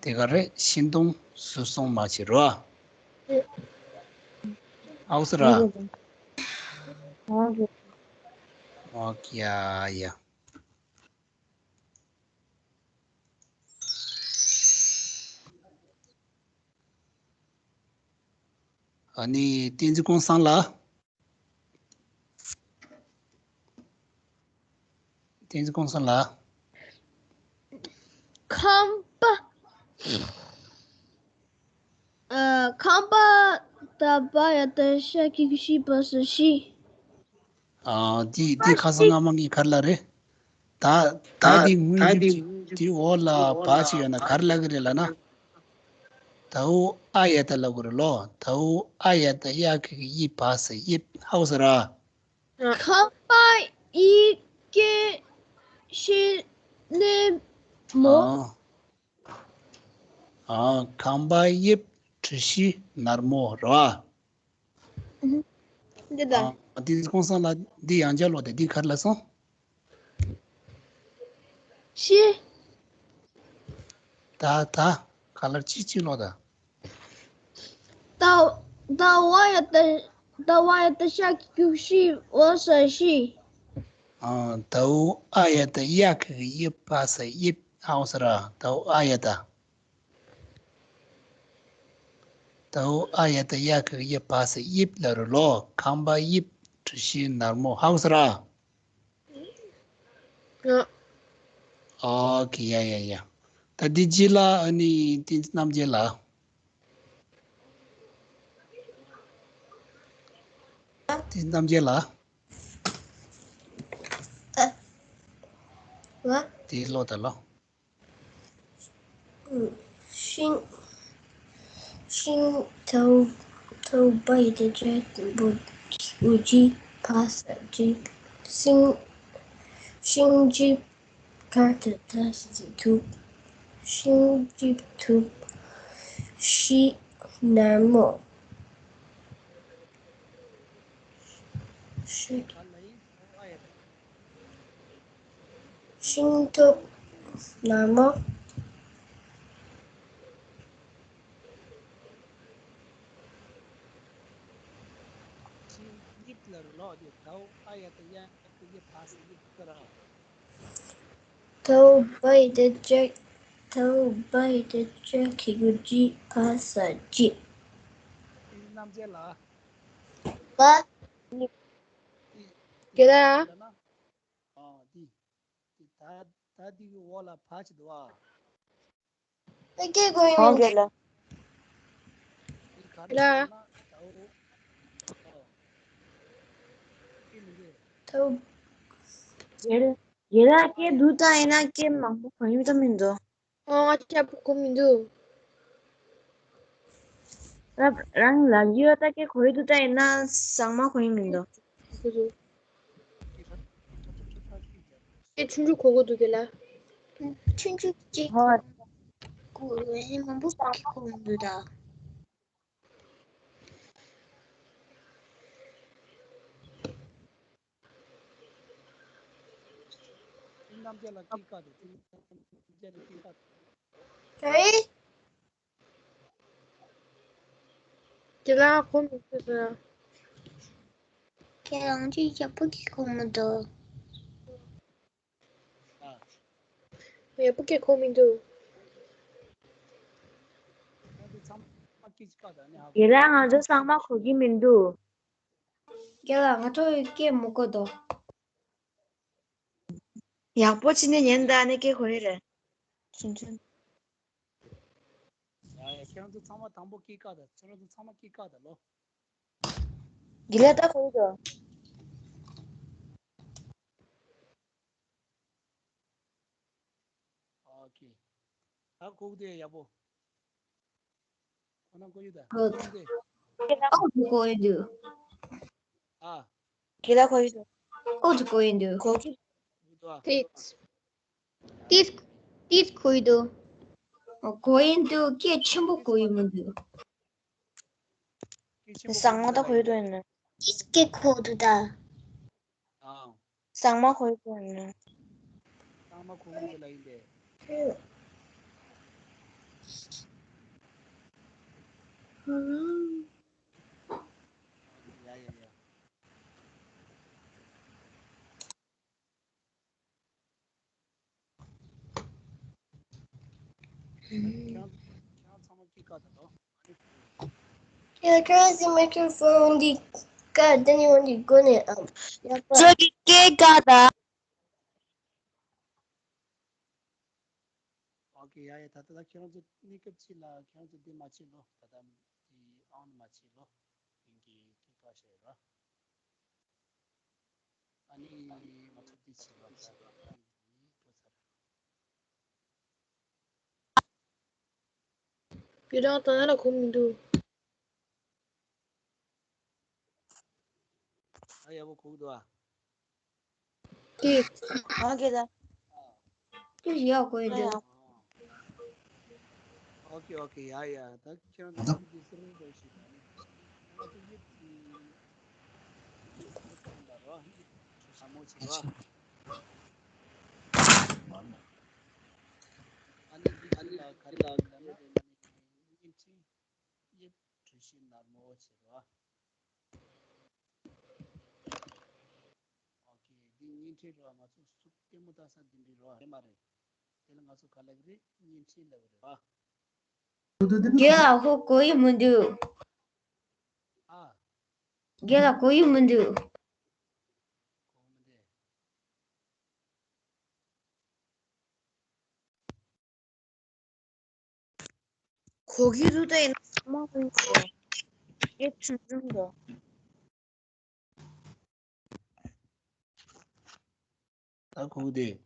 དེ་ག་རེ། ཤིང་སྡོང་ཟུར་གསུམ་མ་བྱེད་རོགས། ཨའོ་ཟེར་ར། ཨོ་ཡ་ཡ། ཨ་ནི་བསྟན་འཛིན་ཀུན་བཟང་ལགས། བསྟན་འཛིན་ཀུན་བཟང་ལགས། ཁམས་པ། ཨ། ཁམས་པ་ད་བ་ཡ་བཏགས་ཤ་གི་གུ་ཤི་བ་ས་ཤི། ཨ། འདི་འདི་ཁ་སང་སྔ་མ་ངས་ག་རེ་ལབ་རེད། ད་ད་འདི་དངོས་གཞི་ཅིག་འདི་འོག་ལ་བ་ཅིག་ཡོད་ན་ག་རེ་ལབ་ཀྱི་རེད་ལབ་ན། ད་འུ་ཨ་ཡ་ད་ལབ་དགོས་རེད་ལོ། ད་འུ་ཨ་ཡ་ད་ཡ་གི་གུ་ཡི་བ་ས་ཡིབ། ཧའོ་ཟེར་ར། ཁམས་པ་ཡི་གེ་ཤི་ནེ་མོ། ཨ། ཨ། ཁམས་པ་ཡིབ་དྲི་ཤི་ནར་མོ་ར། འདི་ད། ཨ། འདི་ཀུན་བཟང་ལགས་འདི་ཡང་བསྐྱར་ཀློག་དེ། འདི་ག་རེ་ལབ་སོང་། ཤི། ད་ད་ག་ལ་ཅི་ཅི་ཀློག་ད། ད་ད་བ་ཡ་བཏགས་ད་བ་ཡ་བཏགས་ཤ་གི་གུ་ཤི་བ་ས་ཤི། ཨ། ད་འུ་ཨ་ཡ་ད་ཡ་གི་གུ་ཡི་བ་ས་ཡིབ། ཧའོ་ཟེར་ར། ད་འུ་ཨ་ཡ་ད། ད་འུ་ཨ་ཡ་ད་ཡ་གི་གུ་ཡི་བ་ས་ཡིབ་ལབ་རེད་ལོ། ཁམས་པ་ཡིབ་དྲི་ཤི་ནར་མོ། ཧའོ་ཟེར་ར། ཨ། ཨོ་ཁེ། ཡ་ཡ་ཡ། ད་འདི་རྗེས་ལ་ཨ་ནི་བསྟན་འཛིན་རྣམ་རྒྱལ་ལགས། བསྟན་འཛིན་རྣམ་རྒྱལ་ལགས། ཨ། ཝ། དེ་ཀློག་ད་ལོ། ཤིང་། ཤིང་། ད་འུ་ད་འུ་བ་ཡ་བཏགས་ཇ་གི་གུ་འུ་ཇི་བ་ས་ཇིབ། ཤིང་། ཤིང་ཇིབ་ག་ད་བཏགས་ཐུབ། ཤིང་ཇིབ་ཐུབ། ཤི་ནར་མོ། ཤི། ཤིང་ཐུབ་ནར་མོ། ཡིབ་ལ་རུ་ལོག་དེ་དའོ་ཨ་ཡ་དེ་ཡ་དེ་ཡེ་ཕ་སི་ཡིབ་ཀ་ར། དའོ་བའི་དེ་ཅེ་དའོ་བའི་དེ་ཅེ་ཁི་གུ་ཅི་ཕ་ས་ཅི། དེ་རྣམ་ཅེ་ལ། བ། དེ་ལ། ཨ་དེ་དེ་ད་ད་དེ་གི་འོག་ལ་ཕ་ཅི་འདུག་ཨ། ཨེ་ཀེ་གོ་ཡིན། ཧོང་གེ་ལ། ལ། ཐུབ། ཡེ་ལ་ཡེ་ལ་སྐད་སྡུག་བཏང་ཡིན་ན་སྐད་མང་པོ་གོ་ཡིན་ད་མི་འདུག་ཨོ་ང་ཅག་པོ་གོ་མི་འདུག་རབ་རང་ལ་ཡོད་ད་སྐད་གོ་ཡི་འདུག་ད་ཡིན་ན་ཟང་མ་གོ་ཡིན་མི་འདུག་ཨེ་ཆུང་ཆུང་གོ་གོ་འདུག་གེ་ལ། ཆུང་ཆུང་གཅིག་ཧོ། གོ་ཡེ་མང་པོ་གོ་མི་འདུག་ད། རྣམ་རྒྱལ་ལ་སྐྱེས་ཀ་དེ་རྣམ་རྒྱལ་ལ་སྐྱེས་ཀ་དེ། ཨེ། དེ་ལ་ཁོ་མི་ཤེས་ཟེར། ཁྱེད་རང་ཚོས་ཡག་པོ་གི་གོ་མི་འདུག་ཡག་པོ་གི་གོ་མི་འདུག་དེ་ལ་ང་ཚོ་ཚང་མ་གོ་གི་མི་འདུག་རྒན་ལགས་ང་ཚོ་སྐད་མི་གོ་དོ། ཡག་པོ་བྱས་ནས་ཉན་ད་ནི་སྐད་གོ་ཡི་རེད། ཆུང་ཆུང་། ཡ་ཡ་ཁྱེད་རང་ཚོ་ཚང་མ་དང་པོ་སྐད་བཀག་ད། ཁྱེད་རང་ཚོ་ཚང་མ་སྐད་བཀག་ད་ལོ། དེ་ལ་ད་གོ་ཡི་དོ། ཨོ་ཁེ། ད་གོ་གི་འདུག་ཡག་པོ། ཁོ་ན་གོ་ཡོད་ད། Good. ཁོ་ན་གོ་ཡོད་འདུག་ཨ། ཁྱེད་ལ་གོ་ཡོད་འདུག་ཨོ་ཙི་གོ་ཡོད་འདུག་གོ་གི་འདུག་ཨ། ཏིས། ཏིས། ཏིས་གོ་ཡོད་འདུག་ཨོ་གོ་ཡོད་འདུག་སྐད་ཆེན་པོ་གོ་ཡོད་མི་འདུག་ཟང་མ་ད་གོ་ཡོད་འདུག་ཡིན་ན། ཏིས་སྐད་གོ་འདུག་ད། ཨང་། ཟང་མ་གོ་ཡོད་ན། ཟང་མ་གོ་གི་ལ་ཡིན་པས། ཡ་ཡ་ཡ། ཁྱེད་རང་ཚང་མ་སྐད་བཀག་ད་དོ། ཁྱེད་ཁྱེད་རང་ཚོའི་མའི་ཀྲོ་ཕོན་འདི་བཀག་ད་ནི་འོན་ཏེ་སྒོ་ནས་ཨམ་ཡག་པ། ཚོ་གི་སྐད་བཀག་ད། ཨོ་ཁེ་ཡ་ཡ། ད་ལྟ་ད་ཁྱེད་རང་ཚོ་གནས་སྐབས་ཅིག་ལ་ཁྱེད་རང་ཚོ་འདི་མ་བྱེད་ལོ། ད་ལྟ་འདི་ཨང་མ་བྱེད་ལོ། ཡིན་གྱི་སྐད་བཀག་བྱས་ར། ཨ་ནི་ང་ཚོ་འདི་བྱེད་ལོ། ད་ལྟ་འདི་འགྲོ་ཚར། ཁྱེད་རང་ད་ན་ལ་གོ་མི་འདུག་ཨ་ཡག་པོ་གོ་གི་འདུག་ཨ། ཏིས། ཨ་ཁེ་ད། ཏིས་ཡག་གོ་ཡི་འདུག་ཨོ་ཁེ་ཨོ་ཁེ་ཡ་ཡ། ད་ཁྱེད་རང་ཚོ་འདི་སེམས་ནང་དགོས་ཤིག་ད་ནི་ང་ཚོ་ཡིད་ཀྱི་ཡིད་ཀྱི་ལ་རོ་ཡིད་ཀྱི་ཤ་མོ་ཆེ་རོ། ཨ་ནི་འདི་ཨ་ནི་ལ་ག་རེ་ལ་ག་རེ་ལ་ཡིད་ཀྱི་ཡིད་བྲིས་ཤིང་ནར་མོ་བྱེད་རོགས། ཨོ་ཁེ། འདི་བརྙན་འཕྲིན་རོགས། ང་ཚོ་གཟུགས་ལྟད་མོ་ལྟ་ས་འདི་འདྲའི་རོགས་རེད་མ་རེད། དེ་ལ་ང་ཚོ་ག་ལབ་རེད། བརྙན་འཕྲིན་ལབ་རེད་པ། རྒན་ལགས་ཁོ་གོ་ཡི་མི་འདུག་ཨ། རྒན་ལགས་གོ་ཡི་མི་འདུག་གོ་མི་འདུག་གོ་གི་འདུག་ད་ཡིན་ན་མ་གོ་གི་འདུག་སྐད་ཆུང་ཆུང་འདུག་ད་གོ་གི་འདུག་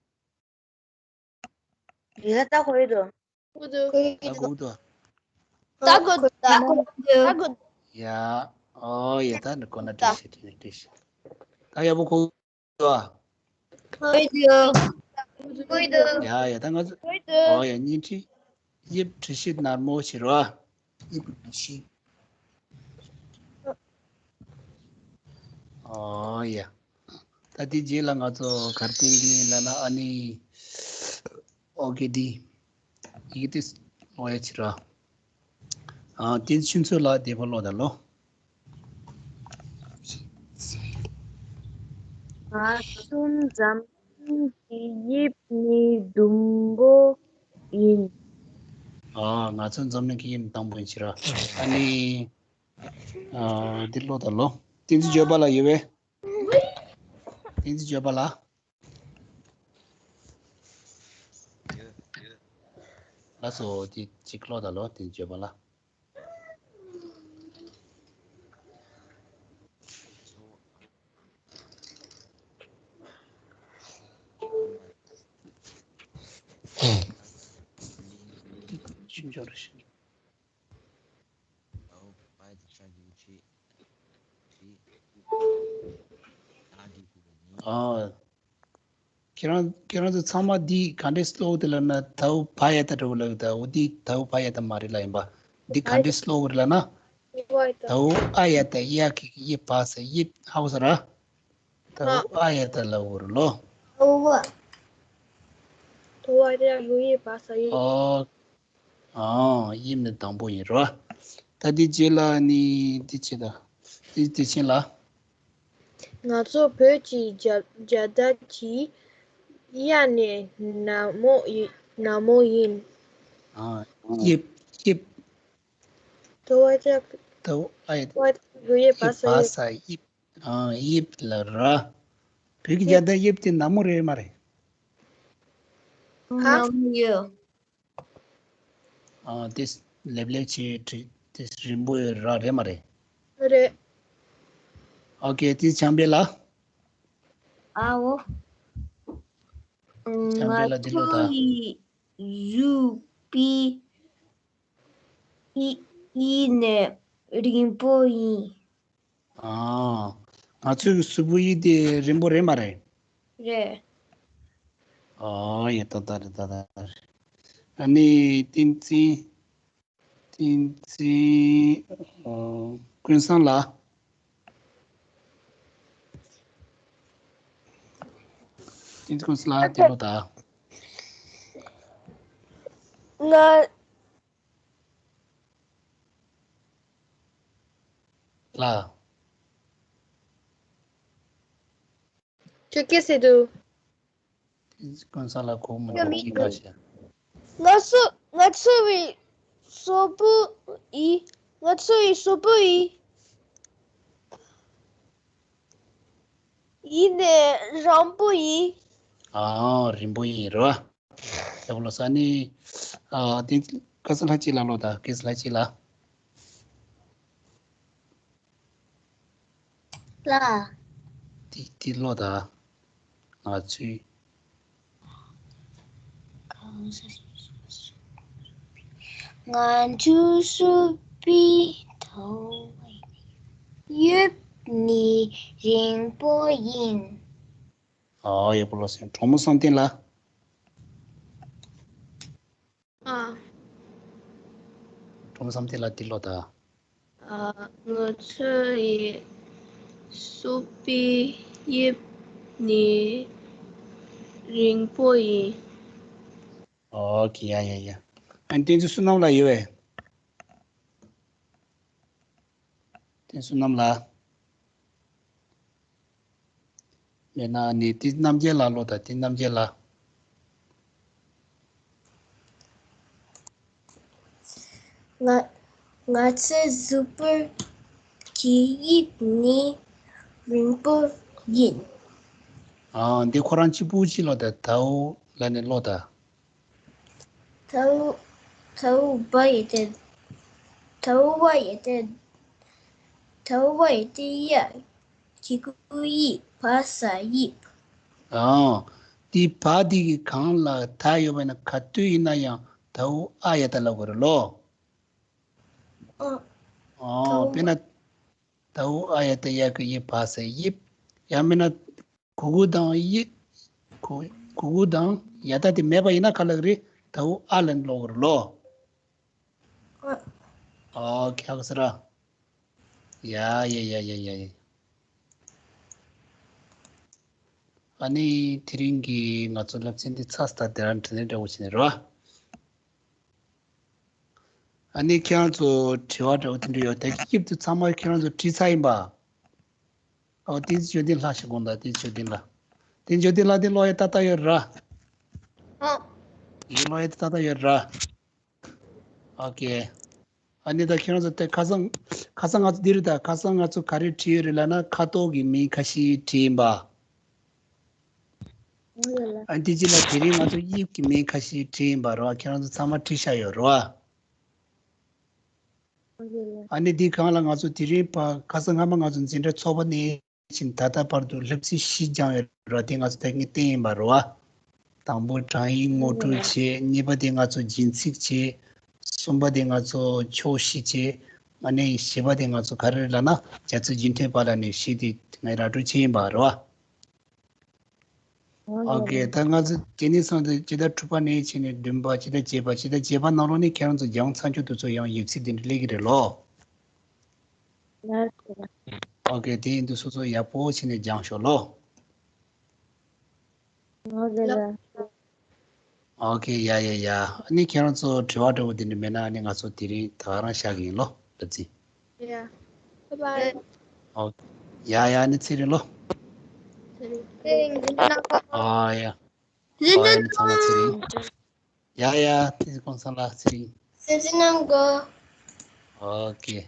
རེད་ད་ལྟ་གོ་གི་འདུག་གོ་གི་འདུག་ད་གོ་གི་འདུག་ད་གོ་ད་གོ་ད་གོ་ཡ། ཨོ་ཡ། ད་འདི་གོ་ན་བཀྲ་ཤིས་བཀྲ་ཤིས་བཀྲ་ཤིས། ད་ཡག་པོ་གོ་གི་འདུག་ཨ། ཡ་ཡ། ད་ང་ཚོ་ཨོ་ཡ། བརྙན་འཕྲིན་ཡིད་བྲིས་ཤིང་ནར་མོ་བྱེད་རོགས། ཨོ་ཡ། ད་དེ་རྗེས་ལ་ང་ཚོ་གར་སྟོན་གྱི་ལ་ན་ཨ་ནི་ཨོ་ཀེ་དེ་ཡི་གེ་དེ་ཨོ་ཡ་བྱེད་རོགས། ཨ་དེ་ཆུ་ཚོད་ལ་བདེ་པོ་ལོ་ད་ལོ། ང་ཚོ་འཛམ་གླིང་གི་དབྱིབས་ནི་ཟླུམ་པོ་ཡིན། ཨ། ང་ཚོ་འཛམ་གླིང་གི་དབྱིབས་དང་པོ་ཡིན་ཕྱིར། ཨ་ནི། ཨ། འདི་ཀློག་དང་ལོ། བསྟན་འཛིན་བརྗོད་པ་ལ་ཡོད་པས། བསྟན་འཛིན་བརྗོད་པ་ལ། ལགས་སོ། དེ་གཅིག་ཀློག་དང་ལོ། བསྟན་འཛིན་བརྗོད་པ་ལ། ཅི་འབྱོར་ཞིག་ཨ། ཁྱེད་རང་ཁྱེད་རང་ཚོ་ཚང་མ་འདི་ག་འདྲས་ཀློག་དེ་ལབ་ན། དའུ་བ་ཡ་བཏགས་དྲུག་ལབ་ད། འོ་འདི་དའུ་བ་ཡ་བཏགས་མ་རེད་ལ། ཡིན་པ་འདི་ག་འདྲས་ཀློག་རེད་ལབ་ན། དའུ་ཨ་ཡ་བཏགས་ཡ་གི་ཡི་བ་ས་ཡིབ། ཧ་གོ་སོང་ར། དའུ་ཨ་ཡ་བཏགས་ལབ་དགོས་རེད་ལོ། དའུ་བ། དའུ་བ་ཡ་གི་ཡི་བ་ས་ཡིབ། ཨོ། ཨང་། དབྱིབས་ནི་དང་པོ་ཡིན་རོ། ད་འདི་རྗེས་ལ་ནི་འདི་བྱེད་ད། འདི་དེ་ཕྱིན་ལ། ང་ཚོ་བོད་ཀྱི་རྒྱ་རྒྱལ་དར་གྱི་གཡས་ནས་ནག་མོ་ཡི་ནག་མོ་ཡིན། ཨང་། དབྱིབས། དབྱིབས། དའུ་བ་ཡ། དའུ་ཨ་ཡ། དའུ་བ་ཡ་གི་ཡི་བ་ས་ཡིབ། ཨང་། དབྱིབས་ལ་ར། བོད་ཀྱི་རྒྱལ་དར་དབྱིབས་དེ་ནག་མོ་རེད་མ་རེད། ནག་མོ་ཡོད། ཨ། དེ་ལེབ་ལེབ་བྱས་བྲིས་དེ་རིང་པོ་ཡོད་ར་རེད་མ་རེད། རེད། ཨོ་ཀེ། དེ་བྱམས་པའི་ལ། ཨའོ། བྱམས་པའི་ལ་འདི་ལོ་ད། ང་ཚོ་ཡི་གཟུགས་པོའི་ཡི་ཡི་ནི་རིང་པོ་ཡིན། ཨ། ང་ཚོའི་གཟུགས་པོ་ཡི་དེ་རིང་པོ་རེད་མ་རེད། རེད། ཨ། ཡ། ད་ད་རེད། ད་ད་རེད། ཨ་ནི་བསྟན་འཛིན། བསྟན་འཛིན། ཨ། ཀུན་བཟང་ལགས། བསྟན་འཛིན་ཀུན་བཟང་ལགས། དེ་ལོ་ད། ང་། ལ། ཁྱོད་སྐད་ཟེར་འདུག། དེ་ཀུན་བཟང་ལ་གོ་མི་འདུག། ཡ་མི་ཅི་ག་ཤ། ང་ཚོ་ང་ཚོ་བའི་སོ་པུ་ཡི། ང་ཚོ་བའི་སོ་པུ་ཡི་ཡི་ནི་རིང་པོ་ཡིན། ཨ། རིང་པོ་ཡིན་རོ། ཡག་པོ་ལོ། ས་ནི། ཨ། དེ་ཀ་ས་ལྷ་གཅིག་ལ་ལོ་ད། ཀ་ས་ལྷ་གཅིག་ལ། ལ། དེ་དེ་ལོ་ད། ང་ཚོའི། ང་ཚོའི་སོ་པུའི་དའུ་བ་ཡི་ཡིབ་ནི་རིང་པོ་ཡིན། ཨ། ཡག་པོ་ལོ་སོང་། གྲོགས་མོ་བསམ་གཏན་ལ། ཨ། གྲོགས་མོ་བསམ་གཏན་ལ་འདི་ལོ་ད། ཨ། ང་ཚོ་ཡི་སོ་པུའི་ཡིབ་ནི་རིང་པོ་ཡིན། ཨོ་ཁེ། ཡ་ཡ་ཡ། ཨ་ནི་བསྟན་འཛིན་བསོད་ནམས་ལགས་ཡོད་པས། བསྟན་འཛིན་བསོད་ནམས་ལགས། མེད་ན་ནི་དེ་རྣམ་རྒྱལ་ལགས་ལོ་ད། དེ་རྣམ་རྒྱལ་ལགས། ང་ང་ཚོའི་གཟུགས་པོ་གི་ཡིབ་ནི་རིང་པོ་ཡིན། ཨ། འདི་ཁོ་རང་གཅིག་པུ་ཅི་ལོ་ད། དའུ་ལ་ནི་ལོ་ད། དའུ་དའུ་བ་ཡི་དེ། དའུ་བ་ཡི་དེ། དའུ་བ་ཡི་དེ་ཡ། གི་གུ་ཡི་བ་ས་ཡིབ། ཨང་། དེ་བ་དེ་གི་གང་ལ་ད་ཡོད་པ་ན་ག་དུས་ཡིན་ན་ཡང་དའུ་ཨ་ཡ་ད་ལབ་དགོས་རེད་ལོ། ཨ། ཨང་། དའུ་དཔེར་ན། དའུ་ཨ་ཡ་ད་ཡ་གི་ཡི་བ་ས་ཡིབ། ཡང་མིན་ན། གུ་གུ་དང་ཡི། གུ་གུ་གུ་དང་ཡ་ད་དེ་མེད་པ་ཡིན་ན་ག་ལབ་རེད། དའུ་ཨ་ལ་ལོག་རེད་ལོ། ཨ། ཨ། ཁྱག་ས་ར། ཡ་ཡ་ཡ་ཡ་ཡ་ཡ། ཨ་ནི་དེ་རིང་གི་ང་ཚོ་སློབ་ཚན་འདི་ཚར་སོང་། ད་དེ་རང་དྲི་ལན་འདྲ་བོ་བྱས་ནས་རོ། ཨ་ནི་ཁྱེད་རང་ཚོ་དྲི་བ་འདྲ་བོ་དེ་འདྲ་ཡོད། ད་གི་སྐབས་དུ་ཚང་མ་ཁྱེད་རང་ཚོ་དྲིས་ཚར་ཡིན་པ། ཨོ་དེ་ཇོ་ལྡིང་ལྷ་ཞིག་དགོངས་དག་དེ་ཇོ་ལྡིང་ལྷ། དེ་ཇོ་ལྡིང་ལྷ་དེ་ཀློག་ཡ་ཏག་ཏག་ཡོད་ར། ཨོ། ཡིན་ཀློག་ཡ་ཏག་ཏག་ཡོད་ར། ཨོ་ཀེ། ཨ་ནི་ད་ཁྱེད་རང་ཚོ་དེ་ཁ་སང་ཁ་སང་ང་ཚོ་འདི་རེད། ད་ཁ་སང་ང་ཚོ་ག་རེ་བྲིས་ཡོད་རེད་ལབ་ན་ཁ་དོག་གི་མིང་ཁ་ཤས་བྲིས་ཡིན་པ། ཨ་ནི་དེ་རྗེས་ལ་དེ་རིང་ང་ཚོ་དབྱིབས་ཀྱི་མིང་ཁ་ཤས་བྲིས་ཡིན་པ་རེད་བ། ཁྱེད་རང་ཚོ་ཚང་མ་བྲིས་བཞག་ཡོད་རེད་བ། ཨ་ནི་འདི་སྒང་ལ་ང་ཚོ་དེ་རིང་ཕ་ཁ་སང་སྔ་མ་ང་ཚོ་འཛིན་གྲྭ་ཚོགས་པ་ནས་ཕྱིན་ད་ལྟ་བར་དུ་སློབ་ཚན་བཞི་སྦྱངས་ཡོད་རེད་བ། དེ་ང་ཚོ་ད་གིན་བསྟན་ཡིན་པ་རེད་བ། དང་པོ་གྲངས་ཡིག་ངོ་སྤྲོད་བྱས། གཉིས་པ་དེ་ང་ཚོ་རྒྱན་ཚིག་བྱས། གསུམ་པ་དེ་ང་ཚོ་ཕྱོགས་བཞི་བྱས། ཨ་ནི་བཞི་པ་དེ་ང་ཚོ་ག་རེ་རེད་ལབ་ན་རྒྱ་མཚོ་རྒྱུན་མཐུད་པ་ལ་ནས་བཞི་དེ་ངས་ར་སྤྲོད་བྱས་ཡིན་པ་རེད་བ། ཨོ་ཀེ། ད་ང་ཚོ་དེ་ནས་བཟུང་སྟེ་སྤྱི་ཟླ་དྲུག་པ་ནས་བྱས་ནས་བདུན་པ། སྤྱི་ཟླ་བརྒྱད་པ། སྤྱི་ཟླ་བརྒྱད་པ་ནང་ལོགས་ནས་ཁྱེད་རང་ཚོ་སྦྱང་ཚར་རྒྱུ་དེ་ཚོ་ཡང་ཡིག་ཚིག་དེ་འདྲ་སླེབས་ཀྱི་རེད་ལོ། ཨོ་ཀེ། དེ་ཡིན་དུས་སོ་སོ་ཡག་པོ་བྱས་ནས་སྦྱང་ཤོག་ལོ། ཨོ་ཀེ། ཡ་ཡ་ཡ། ཨ་ནི་ཁྱེད་རང་ཚོ་དྲི་བ་འདྲ་བོ་དེ་འདྲ་མེད་ན་ཨ་ནི་ང་ཚོ་དེ་རིང་ད་ག་རང་བཞག་གི་ཡིན་ལོ། ལབ་ཙི། ཡ། བྷའི་བྷའི། ཨོ། ཡ་ཡ། ཨ་ནི་ཚེ་རིང་ལོ། ཚེ་རིང་། ཚེ་རིང་འཛིན་གྲྭ་ནང་གོ། ཨ་ཡ། འཛིན་ཨོ་ཡ། ཨ་ནི་ཚང་མ་ཚེ་རིང་། ཡ་ཡ། དེ་གོང་ས་ལ་ཚེ་རིང་། འཛིན་གྲྭ་ནང་གོ། ཨོ་ཀེ།